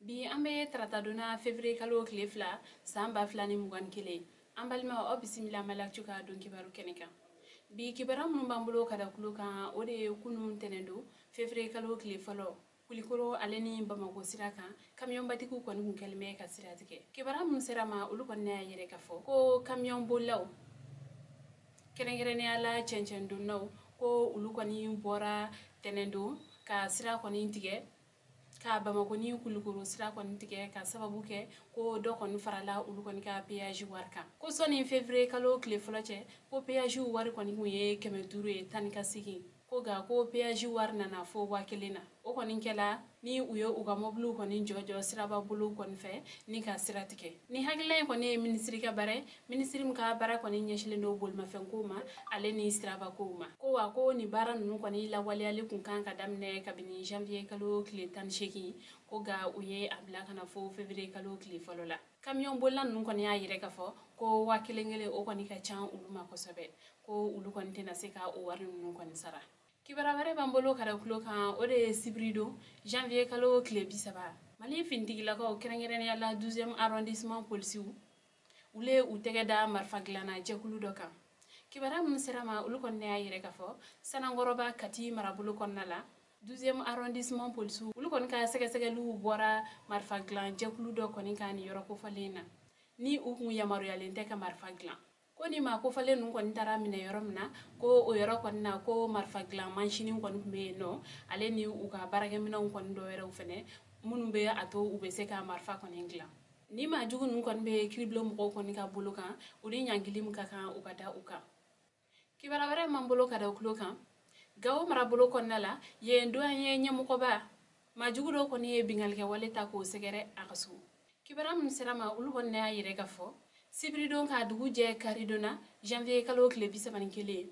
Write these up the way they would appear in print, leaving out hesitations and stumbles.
Bi an bɛ tarata don na, février kalo tile 2, san 2021. An balimaw, aw bisimila Mali Actu ka don kibaru kɛnɛ kan. Bi kibaruya minnu b'an bolo ka da tulo kan, o de ye kunun tɛnɛn don, février kalo tile 1, Kulikoro ale ni Bamako sira kan, kamiyɔnbatigiw kɔni kun kɛlen bɛ ka sira tigɛ. Kibaruya minnu sera ma, olu kɔni y'a yɛrɛ k'a fɔ ko kamiyɔn bolilaw, kɛrɛnkɛrɛnnenya la cɛncɛndonnaw, ko olu kɔni bɔra tɛnɛndon ka sira kɔni tigɛ, ka Bamako ni Kulikoro sira kɔni tigɛ, ka sababu kɛ ko dɔ kɔni farala olu kɔni ka péage wari kan. Ko sɔni février kalo tile 1 cɛ, ko péage wari kɔni kun ye 500 ye tan ni ka segin, ko nka ko péage wari nana fo 1000 na. O kɔni kɛla ni u ye u ka mɔbiliw kɔni jɔjɔ siraba bolo kɔni fɛ ni ka sira tigɛ. Ni hakilila in kɔni ye minisiri ka baara ye, minisiri min ka baara kɔni ɲɛsilen don bolimafɛnkow ma ale ni sirabakow ma, ko wa ko nin baara ninnu kɔni lawaleyali kun kan ka daminɛ kabini janvier kalo tile 18, ko nka u ye a bila ka na fo février kalo tile 1 la. Kamiyɔn bolila ninnu kɔni y'a yɛrɛ k'a fɔ ko 1000 kelen, o kɔni ka ca olu ma kosɛbɛ, ko olu kɔni tɛna se ka o wari ninnu kɔni sara. Kibaruya wɛrɛ b'an bolo ka da tulo kan, o de ye sibiridon, janvier kalo tile 30, Mali finitigilakaw, kɛrɛnkɛrɛnnenya la 12e arrondissement polisiw, olu ye u tɛgɛ da marifa dilanna jɛkulu dɔ kan. Kibaruya minnu sera ma, olu kɔni y'a yɛrɛ k'a fɔ Sanankɔrɔba, Kati marabolo kɔnɔna la, 12e arrondissement polisiw, olu kɔni ka sɛgɛsɛgɛliw bɔra marifa dilan jɛkulu dɔ kɔni kan nin yɔrɔ kofɔlen na, ni u kun yamaruyalen tɛ ka marifa dilan. Ko ni maa kofɔlen ninnu kɔni taara minɛ yɔrɔ min na, ko o yɔrɔ kɔni na, ko marifa dilan mansini kɔni tun bɛ yen nɔ, ale ni u ka baarakɛminɛnw kɔni dɔ wɛrɛw fɛnɛ minnu bɛ a to u bɛ se ka marifa kɔni dilan. Ni maa jugu ninnu kɔni bɛ kiiribulon mɔgɔw kɔni ka bolo kan, u ni ɲangili min ka kan, u ka da u kan. Kibaruya wɛrɛ m'an bolo ka da tulo kan, Gawo marabolo kɔnɔna la, yen douanier ɲɛmɔgɔba, maa jugu dɔw kɔni ye binkannikɛwale ta k'o sɛgɛrɛ a ka so. Kibaruya minnu sera ma, olu kɔni y'a yɛrɛ k'a fɔ sibiridon k'a dugu jɛ karidon na, janvier kalo tile 31,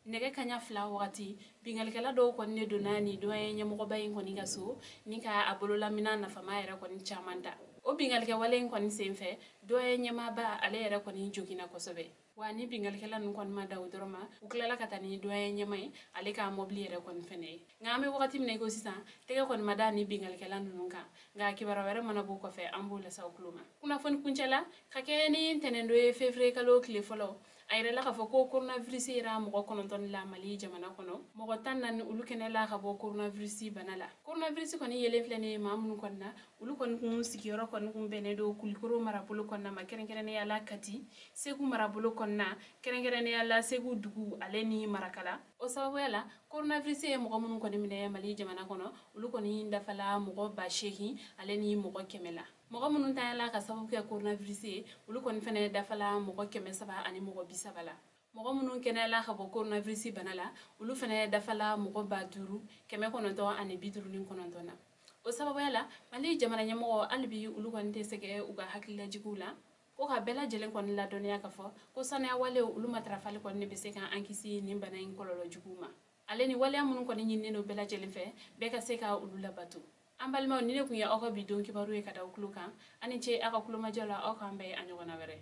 nɛgɛ kaɲa 2 wagati, binkannikɛla dɔw kɔni ne donna ni douanier ɲɛmɔgɔba in kɔni ka so ni ka a bololaminɛ nafama yɛrɛ kɔni caman ta. O binkannikɛwale in kɔni senfɛ, douanier ɲɛmaaba ale yɛrɛ kɔni joginna kosɛbɛ. Wa ni binkannikɛla ninnu kɔni ma da o dɔrɔn ma, u tilala ka taa ni douanier ɲɛma ye, ale ka mɔbili yɛrɛ kɔni fɛnɛ ye. Nka an bɛ wagati min na i ko sisan, tɛgɛ kɔni ma da ni binkannikɛla ninnu kan, nka kibaruya wɛrɛ mana b'o kɔfɛ, an b'o lase aw tulo ma. Kunnafoni kuncɛ la, ka kɛ ni ntɛnɛndon ye, février kalo tile 1, a yɛrɛla k'a fɔ ko coronavirus yera mɔgɔ 9 la Mali jamana kɔnɔ. Mɔgɔ 14, olu kɛnɛla ka bɔ coronavirus bana la. Coronavirus kɔni yelen filɛ nin ye maa minnu kɔni na, olu kɔni kun sigiyɔrɔ kɔni kun bɛnnen don Kulikoro marabolo kɔnɔna ma, kɛrɛnkɛrɛnnenya la Kati, Segu marabolo kɔnɔna, kɛrɛnkɛrɛnnenya la Segu dugu ale ni Marakala. O sababuya la, coronavirus ye mɔgɔ minnu kɔni minɛ Mali jamana kɔnɔ, olu kɔni dafala mɔgɔ 8000 ale ni mɔgɔ 100 la. Mɔgɔ minnu tanyala ka sababu kɛ coronavirus ye, olu kɔni fɛnɛ dafala mɔgɔ 300 ani mɔgɔ 30 la. Mɔgɔ minnu kɛnɛyala ka bɔ coronavirus bana la, olu fɛnɛ dafala mɔgɔ 5959 na. O sababuya la, Mali jamana ɲɛmɔgɔ, hali bi olu kɔni tɛ sɛgɛ u ka hakililajigiw la, ko ka bɛɛ lajɛlen kɔni ladɔnniya k'a fɔ ko saniya walew, olu matarafali kɔni bɛ se k'an kisi nin bana in kɔlɔlɔ juguw ma, ale ni waleya minnu kɔni ɲininen don bɛɛ lajɛlen fɛ, bɛɛ ka se ka olu labato. An balimaw, ni ne kun ye aw ka bi don kibaru ye ka da aw tulo kan. Aw ni ce aw ka kulomajɔ la. Aw k'an bɛn a ɲɔgɔnna wɛrɛ.